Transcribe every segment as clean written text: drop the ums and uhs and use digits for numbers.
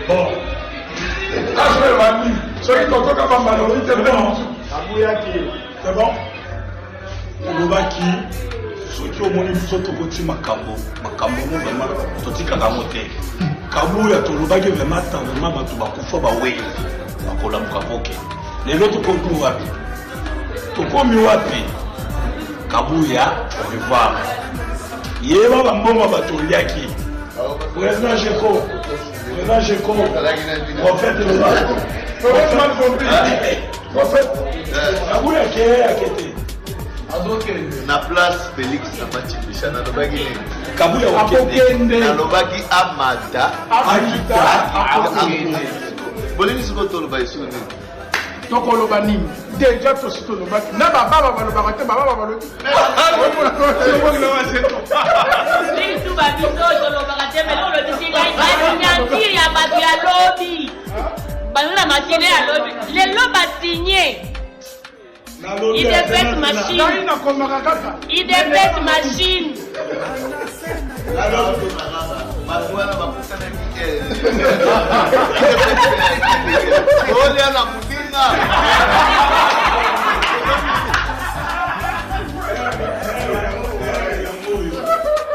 Bon. Azoloba nini? Soki totoka bambalobi te bon. C'est bon? Olobaki soki omoni biso tokoti makambo makambo yango vraiment totikaka yango te. Kabuya tolobaki vraiment ta vraiment bato bakufa bawei bakolamuka koke. Lelo tokomi wapi? Tokomi wapi? Kabuya au revoir. Yeba bambongo bato oliaki. Président Jeko, président Jeko, prophète loba. Prophète, Kabuya ke akete. Na place Félix Amatibisha nalobaki nini? Kabuya okende. Nalobaki amata akita akende. Bolingi sikoyo toloba esu nini? Tokoloba nini? Deja tosi tolobaki na bababa balobaka te, bababa balobi. Biso babiso tolobaka te, mais olobisi ngai basignature ya bato ya lobi, baza na machine ya lobi, lelo basigne UDPS machine. Ngai nakomaka kaka UDPS machine. Bato wana bakutanaki olia na moninga.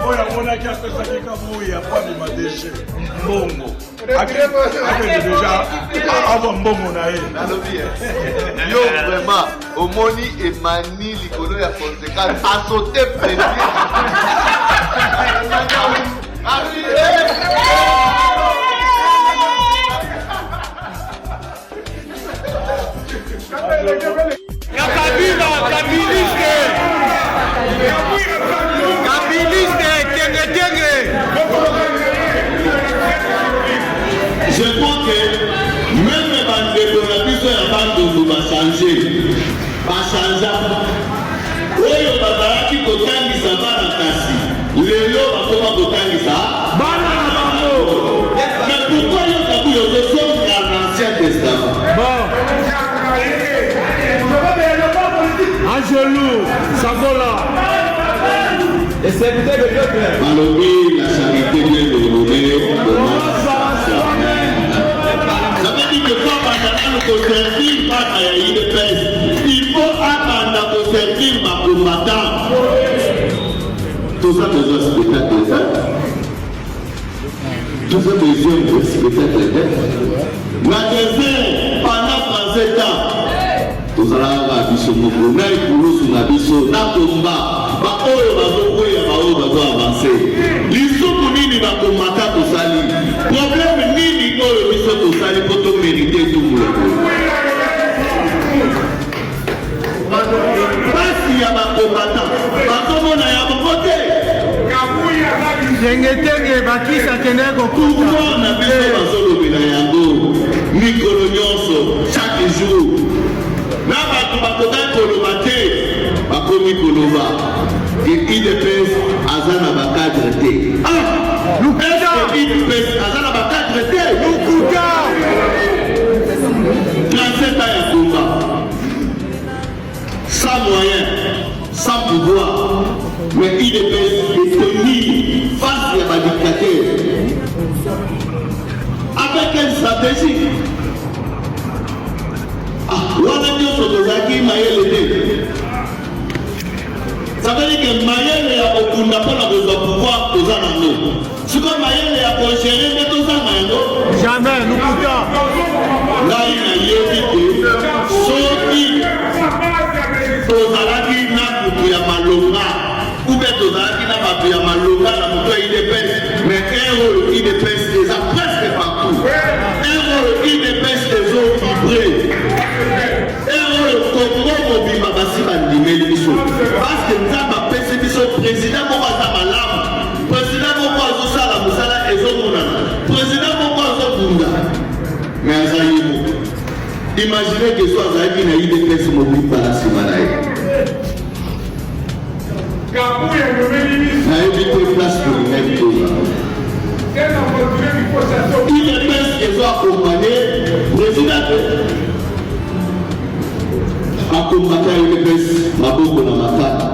Oyo amonaki apesaki Kabuya po abima DG mbongo, akende deja azwa mbongo na ye. Nalobi yo vraiment omoni emani likolo ya conséquence asote plaisir. Ya Kabila, kabiliste, kabiliste, tenge tenge. Je crois que même bandeko na biso ya Bandundu bachange, bachangea. Oyo bazalaki kotangisa bana, kasi lelo bakoma kotangisa bana na bango. Mais pourquoi yo Kabuya ozozonga na Ancien Testament? Bon. Angelou Sakola. Les serviteurs de Dieu. Balobi la charité bien ordonnée commence par soi-même. Ça veut dire que faut abanda nanu koservir bana ya UDPS, il faut abanda koservir bacombattant. Toza besoin spectacle te, toza besoin de spectacle te. Na désert pendant 37 ans tozalaka kaka biso moko na ekulusu na biso na komba, baoyo bazokweya, baoyo bazo avance. Lisumu nini bakomata tosali? Problème nini oyo biso tosali mpo tomérite etumbu ya boye? Pasi ya bakombata bazomona ya bango te. Tenge tenge bakisa akendaki kokuta. Pouvoir na biso bazolobela yango mikolo nyonso, chaque jour, na bato bakokaki koloba te bakomi koloba ke UDPS aza na bacadre te. Ah, Lukuta. UDPS aza na bacadre te? Lukuta. 37 ans ya combat, sans moyen, sans pouvoir, mais UDPS est tenu face ya badictateur. Avec quelle stratégie? Ah, wana nyonso tozalaki mayele te. Ça veut dire que mayele ya kokunda mpona kozwa pouvoir toza nango, sikoyo mayele ya kogérer nde tozanga yango? Jamais, lukuta. Ngai nayebi te soki tozalaki na mutu ya malonga ou bien tozalaki na bato ya malonga na moto ya UDPS, mais heure oyo UDPS eza presque partout, heure oyo UDPS ezovibre, heure oyo Kongo mobimba basi bandimeli biso, parce que Nzambe apesi biso président moko aza malamu, président moko azosala mosala ezomonana, président moko azobunda, mais aza ye moko. Imagine ke so azalaki na UDPS mobimba na nsima na ye, nayebi te place tolingaki tozala. UDPS ezo accompagne président te. Akombata UDPS maboko na makala,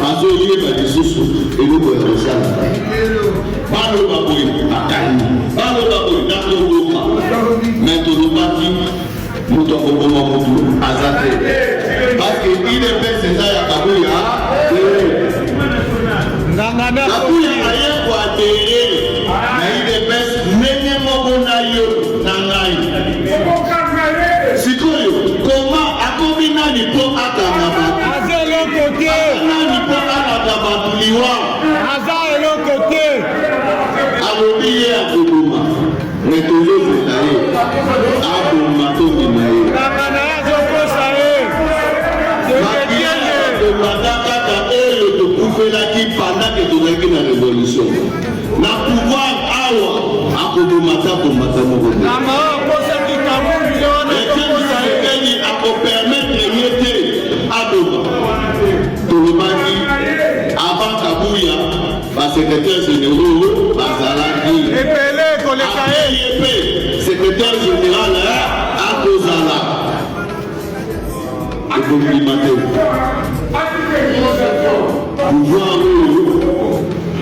azoyeba lisusu eloko ya kosala te. Baloba boye bakangi, baloba. Aza te. Parce que UDPS eza ya Kabuya te. Kabuya aye ko adherer na UDPS ndenge moko na yo na ngai. Sikoyo comment akomi nani mpo akanga bato? Aza eloko te. Aza nani mpo alaka bato liwa? Aza eloko te. Alobi ye akoboma mais tozozela ye aboma tondima ye. Nganga na ye azokosa ye. Makila ya bakombata kaka oyo tokufelaki pendant que tozalaki na revolution na pouvoir awa akoboma ata kombata moko te. Nganga oyo akosaki Kabund ye wana Etienne azokosa ye. Tshisekedi akopermettre ye te aboma. Tolobaki avant Kabuya ba secrétaires généraux bazalaki. Ebele koleka ye. Après ye mpe secrétaire général akozala. Ekondima te. Pouvoir oyo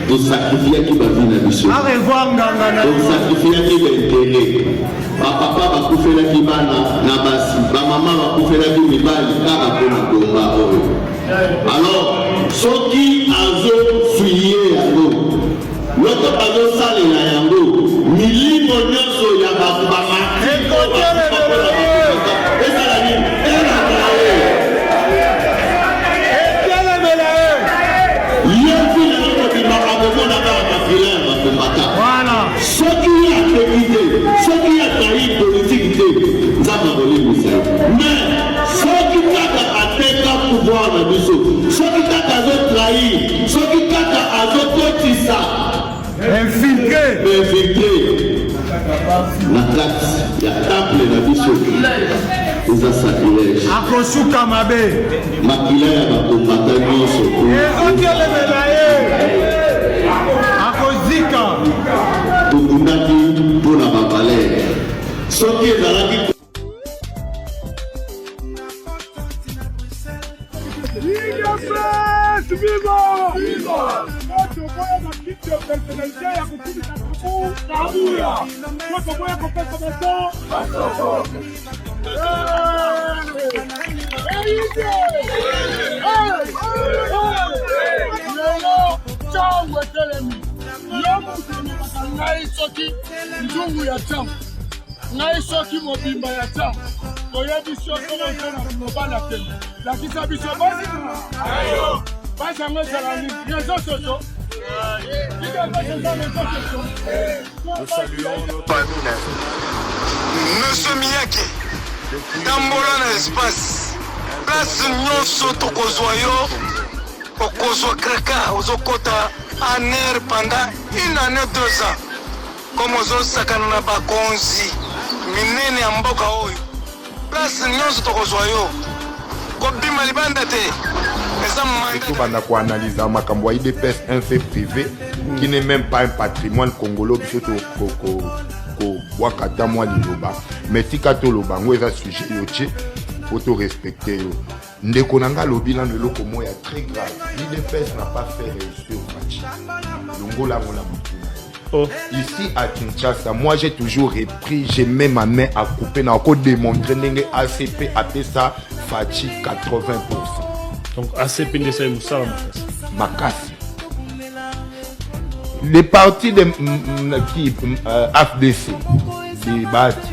tosacrifiaki ba vie na biso. A revoir nganga na yo. Tosacrifiaki ba intérêt. Ba papa bakufelaki bana na basi, ba mama bakufelaki mibali kaka mpo na combat oyo. Alors soki azo fuye yango loko bazosalela yango milimo nyonso ya bato bamati Ekotelemela ye. ezala nini elaka ye Etelemela ye. ye mpe kobima akomona kaka makila ya bakombata. Voilà. Soki ye ateki te, soki ye atrahi politique te, Nzambe akolimbisa ye. Mais soki kaka ateka pouvoir na biso, soki kaka azo trahir, soki kaka azokotisa Infiltré. Infiltré na kati ya temple na biso, eza sacrilège. Akosuka mabe. Makila ya bakombata nyonso Ezotelemela ye. Akozika. tobundaki mpo na bavaleur soki ezalaki UDPS viva! Viva! Toboya bakiti ya personnalité ya kokumisa Kabuya. Toboya kopesa bato. Lelo ntango etelemi yo moto olobaka ngai soki nzungu ya ntango ngai soki mobimba ya ntango toyebi so soki oza na mobali akende lakisa biso basi basi yango ezala nini réseau sociaux. Monsieur Miyake, tambola na espace place nyonso tokozwa yo, okozwa kraka, ozokota aner pendant une année, 2 ans, comme ozosakana na bakonzi minene ya mboka oyo. Place nyonso tokozwa yo, kobima libanda te, eza mandat. Tobanda koanalyser makambo ya UDPS, un fait privé qui n'est même pas un patrimoine congolais. Biso kobwaka ata mwa liloba, mais tika toloba yango, eza sujet yo tie, po torespecte yo. Ndeko na nga alobi nano eloko moko ya très grave: l'UDPS n'a pas fait réussir Fatshi. Longola yango na motu na yo. Oh. Ici à Kinshasa, moi j'ai toujours repris, j'ai mis ma main à couper, na ko démontrer ndenge ACP apesa Fatshi 80%. Donc ACP nde esali mosala makasi. Makasi. Les partis de qui AFDC, de Bahati,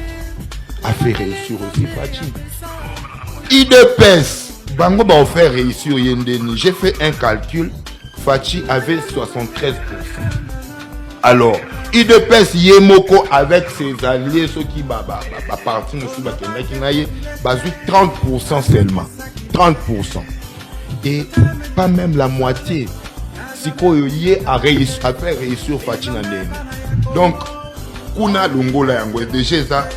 a fait réussir aussi Fatshi. UDPS, bango ba fait réussir ye ndeni? J'ai fait un calcul, Fatshi avait 73%. Alors, UDPS ye moko avec ses alliés, ceux qui ba ba ba, ba parti mosusu bakendaki na ye, bazwi 30% seulement. 30%. Et pas même la moitié. Sikoyo ye a réussi, a fait réussir Fatshi na ndenge. Donc kuna longola yango déjà eza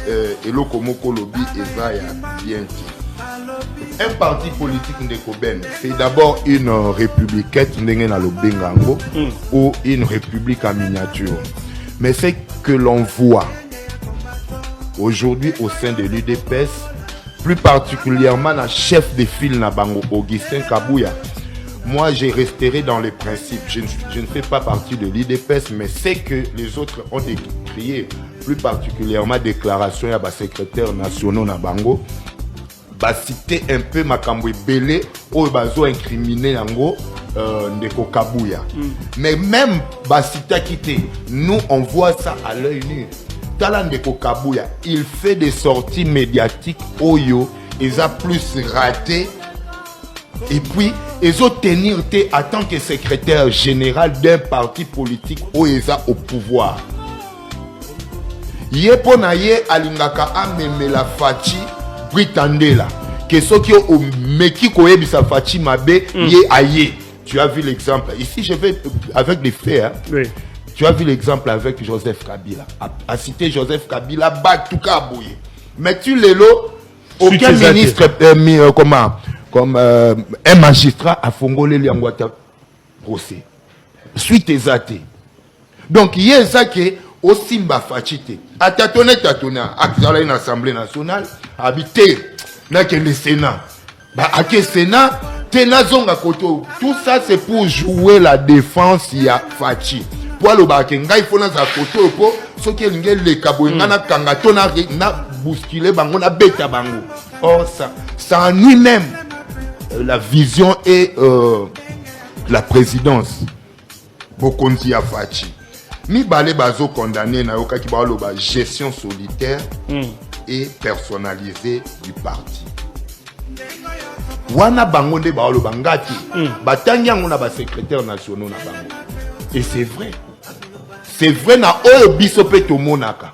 eloko moko lobi eza ya bien te. Un parti politique, ndeko Ben, c'est d'abord une républiquette, ndenge na lobenga yango, ou une république en miniature. Mais ce que l'on voit aujourd'hui au sein de l'UDPS, plus particulièrement la chef de file na bango Augustin Kabuya, moi je resterai dans les principes. Je ne fais pas partie de l'UDPS, mais c'est que les autres ont décrié, plus particulièrement déclaration ya ba secrétaires nationaux na bango. Ba cite un peu makambo ebele oyo bazo incriminer yango ndeko Kabuya. Mais même bacitaki te, nous on voit ça à l'œil nu. Tala ndeko Kabuya, il fait des sorties médiatiques oyo eza plus raté et puis ezotenir te en tant que secrétaire général d'un parti politique oyo eza au pouvoir. Ye mpo na ye alingaka amemela Fatshi Britandela ke soki omeki koyebisa Fatshi mabe, ye aye. Tu as vu l'exemple ici, je vais avec les faits, hein? Oui. Tu as vu l'exemple avec Joseph Kabila, a cité Joseph Kabila batuka boye, mais tu lelo aucun ministre comment comme un magistrat afongoleli yango ata procès, suite eza te. Donc ye eza ke osimba Fatshi te, atatone tatone, azalaki na Assemblée nationale, abi te nakende Sénat, ba ake Sénat te, nazonga koto. Tout ça, c'est pour jouer la défense ya Fatshi, po alobaka ke ngai fo nazala koto oyo, mpo soki elingi eleka boye, ngai nakanga to na bouscule bango, nabeta bango. Or ça, ça ennuie même la vision et la présidence, bokonzi ya Fatshi. Mibale, bazokondane, nayokaki baloba gestion solitaire et personnalisée du parti. Wana bango nde baoloba, nga te. Batangi yango na basecrétaire nationaux na bango. Et c'est vrai, c'est vrai, na oyo biso mpe tomonaka,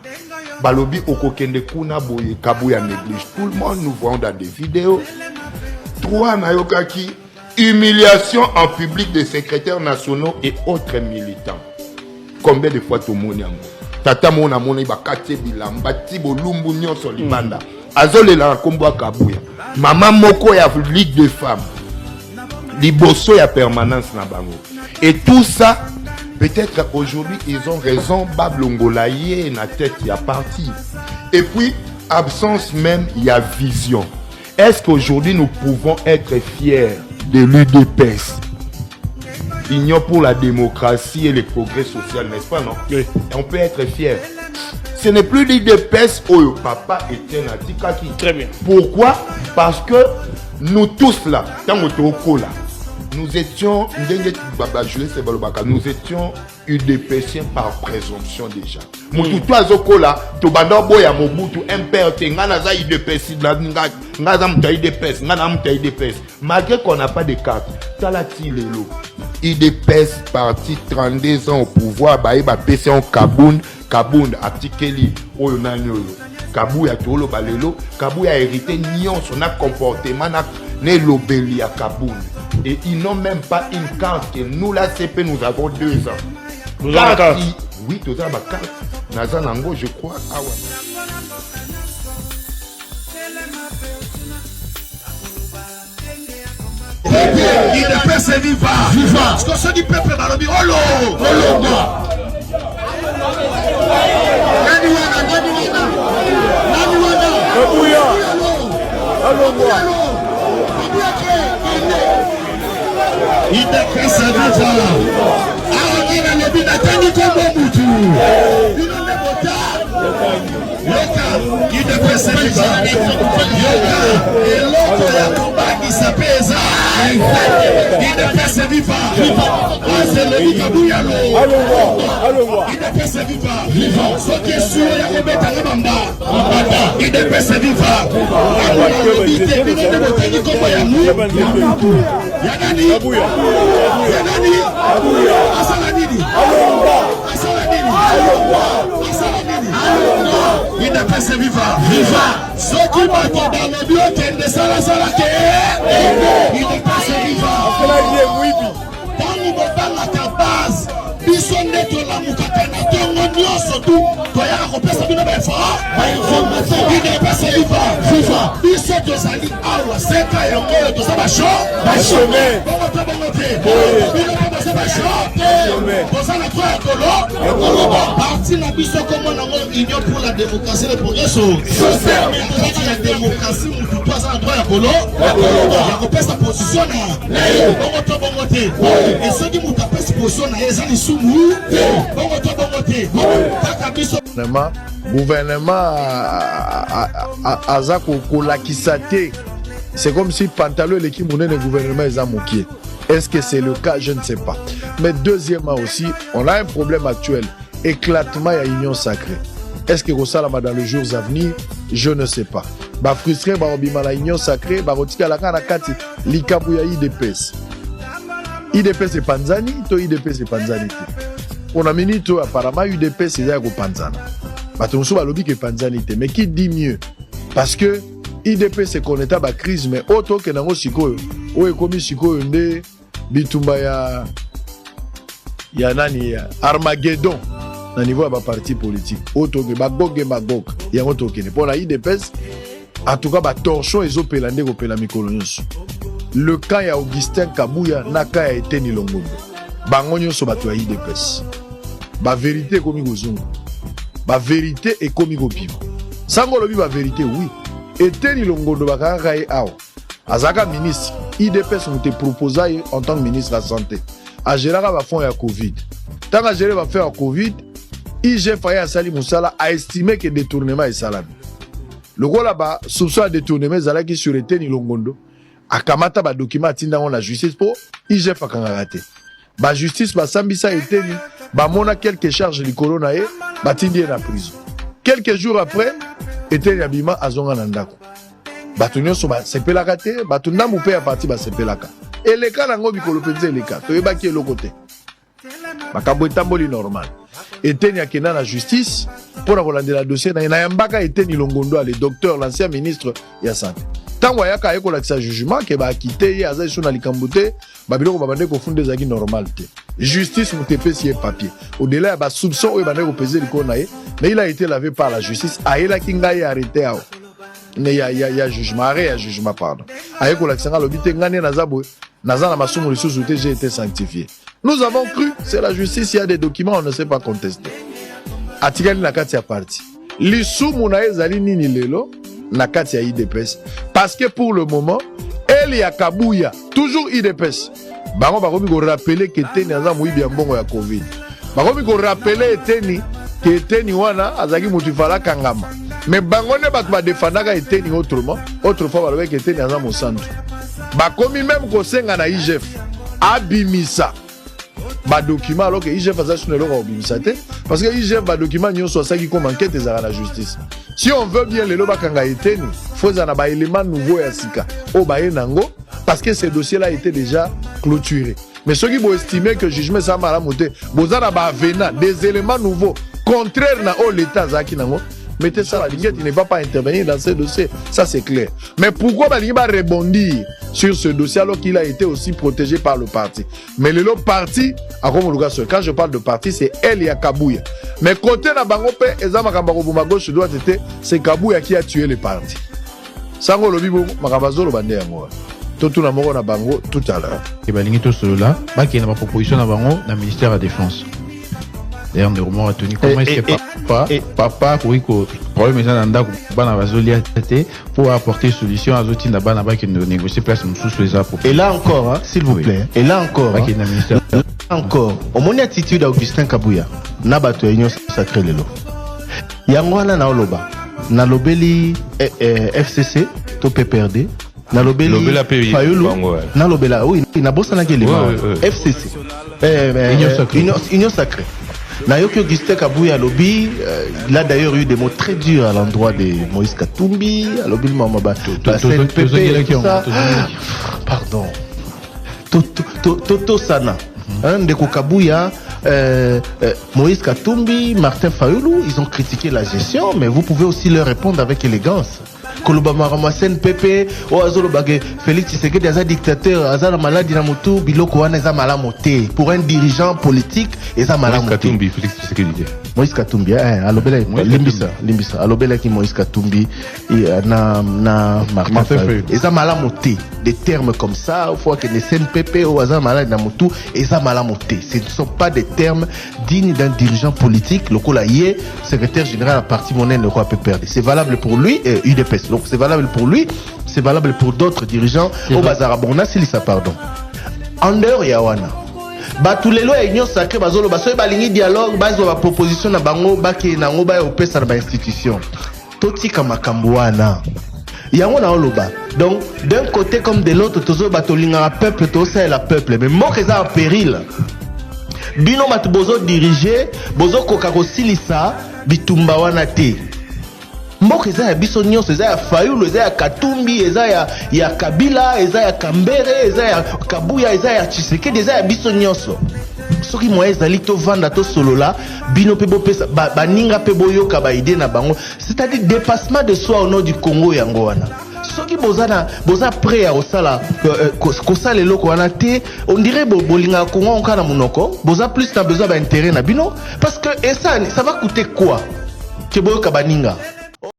balobi okokende kuna boye, Kabuya néglige tout le monde, nous voyons dans des vidéos. Trois, nayokaki humiliation en public des secrétaires nationaux et autres militants. Combien de fois tomoni yango? Tata moko namoni bakati bilamba ti bolumbu nyonso libanda, azolela na nkombo ya Kabuya. Mama moko ya Ligue des femmes liboso ya permanence na bango. Et tout ça, peut-être aujourd'hui ils ont raison, bablongola ye na tête ya parti. Et puis absence même ya vision. Est-ce qu'aujourd'hui nous pouvons être fiers de l'UDPS, Union pour la démocratie et le progrès social, n'est-ce pas, non? Oui. On peut être fier. Ce n'est plus l'UDPS oyo papa Etienne atikaki. Très bien. Pourquoi? Parce que nous tous là, tant que là, nous étions, ndenge baba Jules balobaka, nous étions UDPSien par présomption déjà. Mutu to azokola, tobanda boya Mobutu MPR te, nga naza UDPS, nga nga za mutu ya UDPS, nga na mutu ya UDPS. Malgré qu'on n'a pas de carte, tala ti lelo. UDPS parti 32 ans au pouvoir, baye bapesi yango Kabund, Kabund atikeli oyo nani oyo Kabuya. Toloba lelo Kabuya hérité nyonso na comportement na elobeli ya Kabund, et ils n'ont même pas une carte que nous, la CP, nous avons 2 ans. Nous avons la carte. Oui, toza na bacarte, naza nango, je crois, awa. UDPS viva viva! Soki peuple balobi olo olongwa, nani wana? Nani wana? Nani wana? Kabuya alongwa. Kabuya ke kende. UDPS viva! Awa ngai nalobi, natangi kombo mutu, bino nde bota yoka. UDPS viva! Yoka, eloko ya kobangisa mpe eza. UDPS viva! Azelobi Kabuya lo Alongwa, alongwa. UDPS viva! Soki esuyo ya kobetanga bamba. UDPS viva! Awa nalobi te, bino nde botangi kombo ya mu ya nani? Kabuya. Ya nani? Asala nini? Asala nini? Asala nini? UDPS viva viva! Soki bato balobi okende, salasala ke. UDPS viva! Ye mwibi. Ntango bobangaka base, biso nde tolamukaka na ntongo nyonso tu, toyaka kopesa bino bainformation. UDPS viva viva! Biso tozali awa, seka yango oyo, toza Bachômeur. Bongo te, bongo te, bino mpe boza bachômeur, toza na droit ya koloba. Parti na biso kombo nango Union pour la démocratie, le progrès social. Mais tozali na démocratie, mutu to aza na droit ya kolo ya kopesa position na ye. Bongo to bongo te? E soki moto apesi position na ye, eza lisumu? Bongo to bongo te? Kaka biso. Gouvernement, gouvernement aza kolakisa te. C'est comme si pantalon eleki monene, gouvernement eza mokie. Est-ce que c'est le cas? Je ne sais pas. Mais deuxièmement aussi, on a un problème actuel, éclatement ya Union sacrée. Est-ce que ekosalama dans les jours à venir? Je ne sais pas. Bafrustré bakobima na Union sacrée, bakotikala kaka na kati. Likambo ya UDPS, UDPS epanzani to UDPS epanzani te? Mpona minute oyo, apparemment UDPS eza ya kopanzana. Bato mosusu balobi ke epanzani te, mais qui dit mieux? Parce que UDPS ekoneta bacrise, mais oyo tokende yango sikoyo, oyo ekomi sikoyo nde bitumba ya nani, ya Armageddon na niveau ya baparti politique. Oyo tokende Bagog et Magog, yango tokende. Mpo na UDPS, en tout cas, batorchon ezopela nde kopela mikolo nyonso. Le camp ya Augustin Kabuya na camp ya Eteni Longondo, bango nyonso bato ya UDPS. Bavérité ekomi kozonga, bavérité ekomi kobima. Sango olobi bavérité, oui. Eteni Longondo, bakangaka ye awa, azalaka ministre. UDPS moto eproposa ye en tant que ministre ya santé. Agéraka bafonds ya Covid. Ntango agéré bafonds ya Covid, IGF aye asali mosala, aestime ke détournement esalami. Lokola basoupçon ya détournement ezalaki sur Eteni Longondo, akamata badocument, atinda yango na justice, mpo IGF akangaka te. Bajustice basambisa Eteni, bamona quelques charges likolo na ye, batindi ye na prison. Quelques jours après, Eteni abima, azonga na ndako. Bato nyonso basepelaka te, bato ndambu mpe ya parti basepelaka. Eleka nango mikolo mpenza eleka, toyebaki eloko te, makambo etamboli normal. Eteni akenda na justice mpo na kolandela dossier na ye. Nayambaka Eteni Longondo, ale docteur, l'ancien ministre ya santé. Ntango ayaka, aye kolakisa jugement ke baakite ye, aza lisusu na likambo te. Babiloko babandaki kofunda ezalaki normal te. Justice moto epesi ye papier au-delà ya basoupçon oyo ebandaki kopese likolo na ye, mais il a été lavé par la justice. Ayelaki ngai arrêté awa ne ya jugement, arrêt ya jugement, pardon. Aye kolakisa ngai, alobi te, ngai nde naza boye, naza na masumu lisusu te, j'ai été sanctifié. Nous avons cru, c'est la justice, il y a des documents, on ne sait pas contester. Atikali na kati ya parti. Lisumu na ye ezali nini lelo na kati ya UDPS? Parce que pour le moment, Elia Kabuya, toujours UDPS, bango bakomi korappeler ke Eteni aza moyibi ya mbongo ya Covid. Bakomi korappeler Eteni ke Eteni wana azalaki motu ifala akangama. Mais bango nde bato badefandaka Eteni autrement. Autrefois balobaki Eteni aza mosantu. Bakomi même kosenga na IGF abimisa badocument, alors que IGF aza suna eloko ya kobimisa te, parce que IGF, badocument nyonso asalaki comme enquête ezalaka na justice. Si on veut bien lelo bakanga Eteni, faut ezala na baélément nouveau ya sika oyo baye nango, parce que ce dossier là était déjà clôturé. Mais soki boestime que jugement eza malamu te, boza na baavenant des éléments nouveaux contraire na oyo l'état azalaki nango, mettez ça. Balingi, tu ne vas pas intervenir dans ce dossier, ça c'est clair. Mais pourquoi balingi ba rebondir sur ce dossier alors qu'il a été aussi protégé par le parti? Mais lelo parti akomoluka so. Quand je parle de parti, c'est elle ya Kabuya. Mais côté na bango mpe eza makambo ya koboma gauche droite te, c'est Kabuya qui a tué le parti. Sango olobi bongo, makambo azoloba nde yango wana. Totuna moko na bango tout à l'heure. E balingi tosolola, bakende na baproposition na bango na ministère ya défense. D'ailleurs, ndeko moko atuni comment est-ce que papa akoki ko problème eza na ndako, bana bazolia te, po apporter solution, azotinda bana bakende négocier place mosusu eza. Et là encore, hein, s'il vous plaît, et là encore, hein, bakende na ministère. Là encore, omoni attitude Augustin Kabuya na bato ya Union sacrée lelo. Yango wana na oloba, nalobeli FCC to PPRD, nalobeli Lobela pe Fayulu, bango, ouais. nalobela, oui, nabosanaki elema wana. FCC, Union sacrée. Union sacrée. Nayoki Augustin Kabuya alobi, il a d'ailleurs eu des mots très durs à l'endroit de Moïse Katumbi, alobi mama ba CNPP, tozongelaki tout ça. yango, tozongelaki. Pardon. Tosana. Hein, Ndeko Kabuya, Moïse Katumbi, Martin Fayulu, ils ont critiqué la gestion, mais vous pouvez aussi leur répondre avec élégance. Koloba makambo CNPP, oyo azoloba ke Félix Tshisekedi aza dictateur, aza na maladi na motu, biloko wana eza malamu te. Pour un dirigeant politique, eza Moïse malamu te. Katumbi, Félix Tshisekedi te. Moïse Katumbi, eh, alobela Moïse limbisa, limbisa, alobelaki Moïse Katumbi na Martin Martin Fayulu. Fayulu. Eza malamu te. Des termes comme ça, faut que les CNPP oyo aza maladi na motu, eza malamu te. Ce ne sont pas des termes dignes d'un dirigeant politique lokola ye secrétaire général à parti monene lokola PPRD. C'est valable pour lui et UDPS. Donc c'est valable pour lui, c'est valable pour d'autres dirigeants. C'est Au vrai. bazara bon, nasilisa, pardon. En dehors ya wana, bato lelo ya Union sacrée bazoloba soki balingi dialogue, bazwa baproposition na bango, bakende nango, baya kopesa na bainstitution. Totika makambo wana. Yango na oloba. Donc d'un côté comme de l'autre tozoba tolingaka peuple tosalela peuple mais mboka eza en péril. Bino bato bozo diriger bozokoka kosilisa bitumba wana te. Mboka eza ya biso nyonso, eza ya Fayulu, eza ya Katumbi, eza ya, ya Kabila, eza ya Kambere, eza ya Kabuya, eza ya Tshisekedi, eza ya biso nyonso. Soki moyen ezali tovanda tosolola, bino mpe bopesa baninga mpe boyoka ba idée na bango, c'est-à-dire dépassement de soi au nom du Congo yango wana. Soki boza na boza prêt ya kosala kosala eloko wana te, on dirait bolingaka Congo kaka na monoko, boza plus na besoin ba intérêt na bino, parce que et ça, ça va coûter quoi que boyoka baninga?